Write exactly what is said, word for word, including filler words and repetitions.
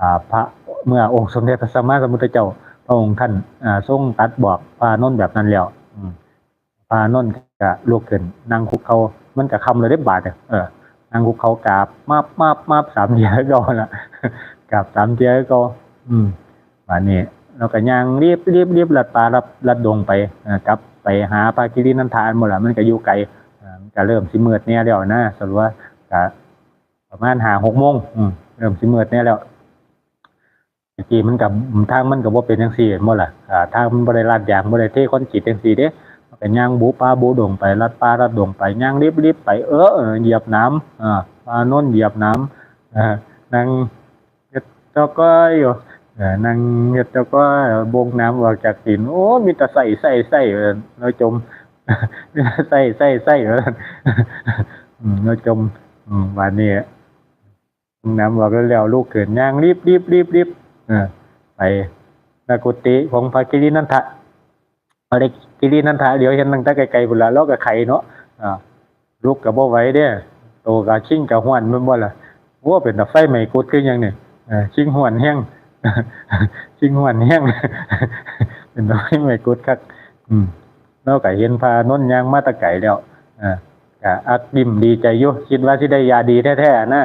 อ่า พระ เมื่อองค์สมเด็จพระสัมมาสัมพุทธเจ้า พระองค์ท่าน อ่า ทรงตรัสบอกพระอานนท์แบบนั้นแล้ว อืม พระอานนท์ก็ลุกขึ้นนั่งคุกเข่า มันก็ค่ำแล้วเด้บาดเนี่ย เออ นั่งคุกเข่ากราบ มับ มับ มับ สามเทื่อก็ละ กราบสามเทื่อก็ อืม บาดนี้ แล้วก็ย่างรีบ รีบ รีบ ลัดป่า ลัด ลัดดงไป เอ่อ กลับไปหาพระกิรินันทะหมดละ มันก็อยู่ไกล เอ่อ มันก็เริ่มสิมืดแน่แล้วนะ สรุปว่าก็ประมาณห้าหกโมง อืม เริ่มสิมืดแน่แล้ว ตะกี้มันก็ ทางมันก็บ่เป็นจังซี่แม่นบ่ล่ะ อ่า ทางมันบ่ได้ลาดยาง บ่ได้เทคอนกรีตจังซี่เด้ มันก็ย่างบุป่าบุดงไป ลัดป่าลัดดงไป ย่างรีบๆไป เออ เออ เหยียบหนาม อ่า พระอานนท์เหยียบหนาม อ่า นั่งเฮ็ดตะกอยอยู่ เออ นั่งเฮ็ดตะกอย บ่งหนามออกจากตีน โอ้ มีแต่ไส้ ไส้ ไส้ เออ แล้วจม มีแต่ไส้ ไส้ ไส้ เออ อืม แล้วจม อืม บาดนี้ น้ำบอกแล้วลุกขึ้นย่างรีบรีบรีบรีบ เออ ไปหน้ากุฏิของพระกิรินันทะ พระกิรินันทะเดี๋ยวเห็นตั้งแต่ไกลๆพุ้นละ เราก็ไข้เนาะ อ่า ลุกก็บ่ไหวเด้ โตก็คิงก็ฮ้อนแม่นบ่ล่ะ โอ้ เป็นตาไฟไหม้กุดคือหยังนี่ เออ คิงฮ้อนแฮง คิงฮ้อนแฮง เป็นตาไฟไหม้กุดคัก อืม เราก็เห็นพระอานนท์ย่างมาแต่ไกลแล้ว อ่า ก็อักยิ้มดีใจอยู่ คิดว่าสิได้ยาดีแท้ๆนะ